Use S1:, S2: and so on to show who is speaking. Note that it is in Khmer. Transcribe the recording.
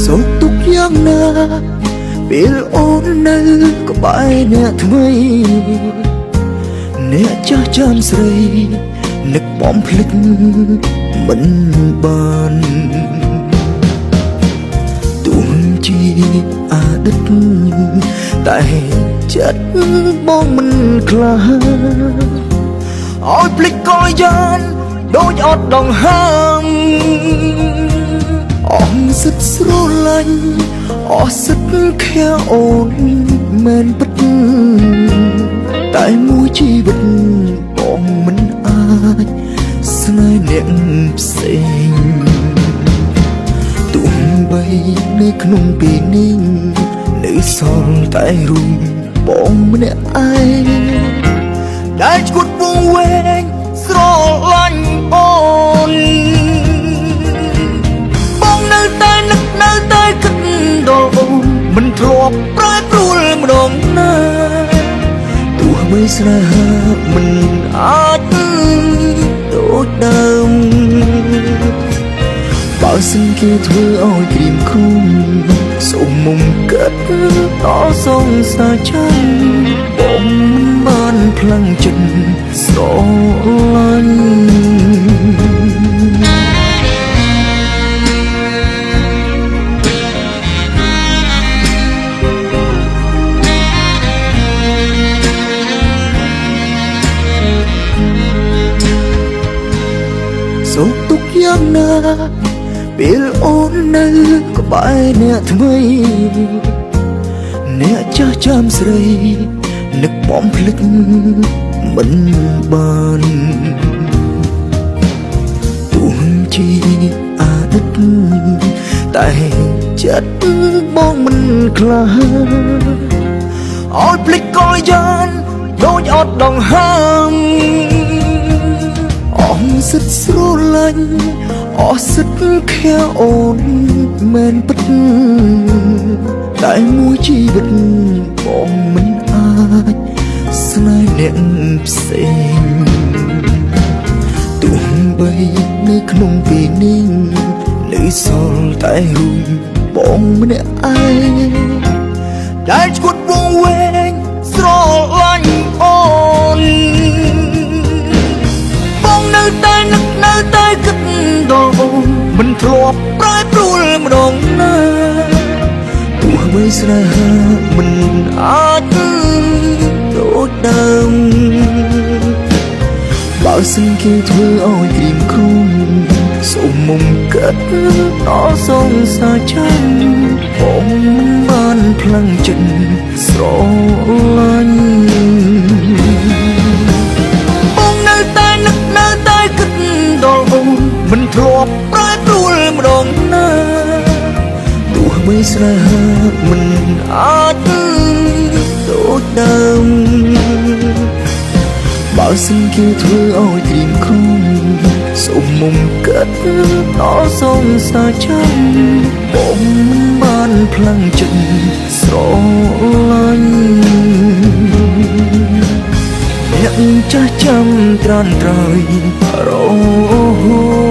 S1: សោកទុកយ៉ាងណាពេលអូននៅក្បែរអ្នកថ្មីអ្នកចាស់ចាំស្រីនឹកបំភ្លេចមិនបានទោះជាអតីតតែចិត្តបងមិនក្លាឲ្យភ្លេចកលយ៉ានដូចអត់ដង្ហើមអស់សិទ្ធស្រឡាញ់អស់សិទ្ធខែអូនមែនពិតតែមួយជីវិតបងមិនអាចស្នេហ៍អ្នកផ្សេងទោះបីនៅក្នុងពេលនេះនៅសល់តែរូបបងម្នាក់ឯងដែលឈួតវងវែងស្រឡាញ់អូនបងនៅតែនឹកនៅតែគិតដល់អូនមិនធ្លាប់ប្រែប្រួលម្ដងណាទោះបីស្នេហាមិនអាចដូចដើមបើសិនគេធ្វើឲ្យក្រៀមក្រំសូមមុំគិតដល់សងសាចាំបងមិនបានភ្លាំងចិត្តស្រឡាញ់សោកទុកយ៉ាងណាពេលអូននៅក្បែរអ្នកថ្មីអ្នកចាស់ចាំស្រីនឹកបំភ្លេចមិនបានទោះជាអតីតតែចិត្តបងមិនក្លាឲ្យភ្លេចកលយ៉ានដូចអត់ដង្ហើមអស់សិទ្ធស្រឡាញ់អស់សិទ្ធខែអូនមែនពិតតែមួយជីវិតបងមិនអាចស្នេហ៍អ្នកផ្សេងទោះបីនៅក្នុងពេលនេះនៅសល់តែរូបបងម្នាក់ឯងដែលឈួតវងវែងស្រឡាញ់អូនបងនៅតែនឹកនៅតែគិតដល់អូនមិនធ្លាប់ប្រែប្រួលម្ដងណាទោះបីស្នេហាមិនអាចដូចដើមបើសិនគេធ្វើឲ្យក្រៀមក្រំសូមមុំគិតដល់សងសាចាំបងមិនបានភ្លាំងចិត្តស្រឡាញ់បងនៅតែនឹកនៅតែគិតដល់អូនមិនធ្លាប់ប្រែប្រួលម្ដងណាទោះបីស្នេហាមិនអាចដូចដើមបើសិនគេធ្វើឲ្យក្រៀមក្រំសូមមុំគិតដល់សងសាចាំបងមិនបានភ្លាំងចិត្តស្រឡាញ់អ្នកចាស់ចាំត្រានត្រើយរហូ